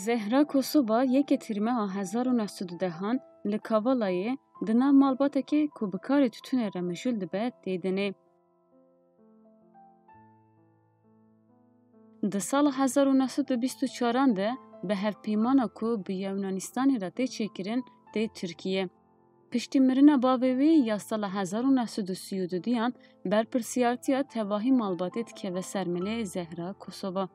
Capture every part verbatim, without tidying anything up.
Zehra Kosova yekê Tîrmeha hezar û neh sed û dehan li Kavalayê di nav malbateke ku bi karê tûtunê re mijûl dibe tê dinê. Di sala hezar û neh sed û bîst û çaran de bi hevpeymana ku bi Yewnanistanê re tê çêkirin tê Tirkiye. Piştî mirina bavê wî ya sala hezar û neh sed û sî û duduyan berpirsiyartiya tevahî malbatê dikeve ser milê Zehra Kosova.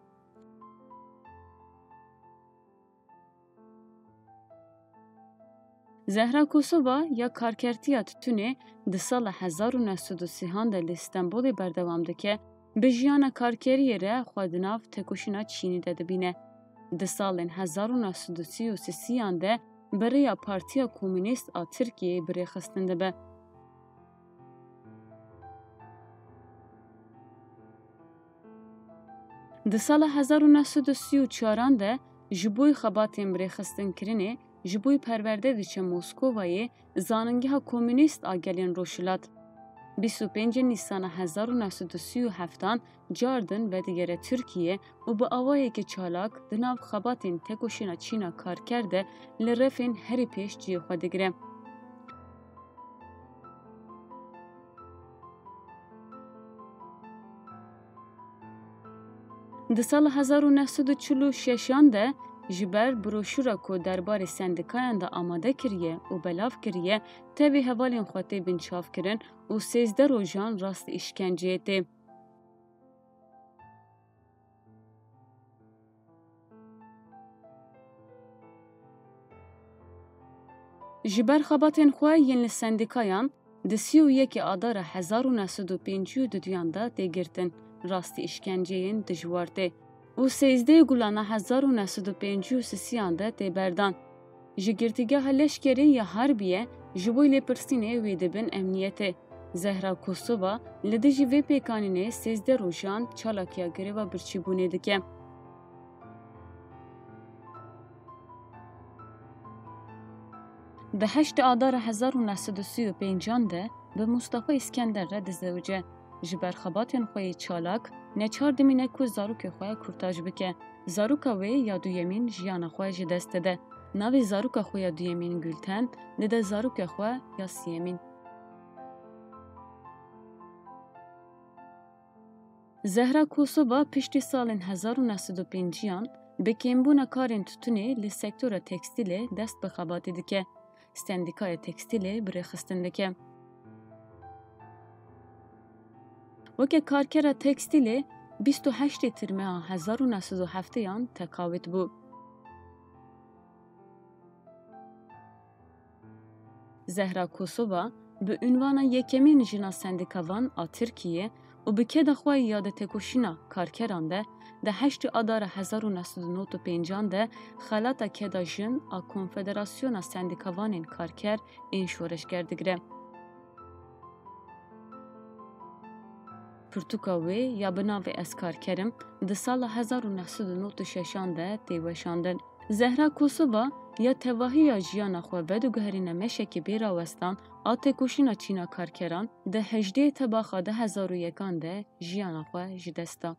Zehra Kosova ya karkertiya tûtunê di sala hezar û neh sed û sîhan de li Stenbolê berdewam dike, bi jiyana karkeriyê re xwe di nav tekoşîna Çînî de dibîne. Di salên hezar û neh sed û sî û sisiyan de bi rêya Partiya Komûnîst a Tirkiyeyê bi rêxistin dibe. Di sala hezar û neh sed û sî û çaran de ji bo xebatên birêxistinkirinê ji bo perwerde diçe Moskovayê, Zanîngeha Komûnîst a Gelên Rojhilat. Bîst û pêncê Nîsana hezar û neh sed û sî û heftan car din vedigere Tirkiye û bi awayeke çalak di nav xebatên tekoşîna Çîna karker de li refên herî pêş cihê xwe digire. Di sala hezar û neh sed û çil û şeşan de ji ber broşûra ku derbarê sendîkayan de amade kiriye û belav kiriye, tevî hevalên xwe tê binçavkirin û sêzdeh rojan rastî îşkenceyê tê. Ji ber xebatên xwe yên li sendîkayan, di sî û yekê Adara hezar û neh sed û pêncî û duduyan de tê girtin, rastî îşkenceyên dijwar tê û sêzdehê Gulana hezar û neh sed û pêncî û sisiyan de tê berdan. Ji Girtîgeha Leşkerî ya Harbiye ji bo lêpirsînê wê dibin emniyetê. Zehra Kosova li dijî vê pêkanînê sêzdeh rojan çalakiya greva birçîbûnê dike. Di heştê Adara hezar û neh sed û sî û pêncan de bi Mustafa Îskender re dizewice. Ji ber xebatên xwe yê çalak, neçar dimîne ku zarokê xwe kurtaj bike. Zaroka wê ya duyemîn jiyana xwe ji dest dide. Navê zaroka xwe ya duyemîn Gulten dide zaroka xwe ya siyemîn. Zehra Kosova piştî salên hezar û neh sed û pêncî an bi kêmbûna karên tûtunê li sektora tekstîlê dest bi xebatê dike. Sendîkaya tekstîlê bi rêxistin dike. Weke karkera tekstîlê bîst û heştê Tirmeha hezar û neh sed û heftê an teqawit bû. Zehra Kosova bi unvana yekemîn jina sendîkavan a Tirkiyê û bi keda xwe ya di tekoşîna karkeran de di heştê Adara hezar û neh sed û nod û pêncan de xelata keda jin a Konfederasyona Sendîkavanên Karker ên Şoreşger digire. Pirtûka wê ya bi navê Ez Karker im di sala hezar û neh sed û nod û şeşan de tê weşandin. Zehra Kosova ya tevahiya jiyana xwe veduguherîne meşekê bê rawestan a têkoşîna çîna karkeran, di hejdê Tebaxa du hezar û yekan de jiyana xwe ji dest da.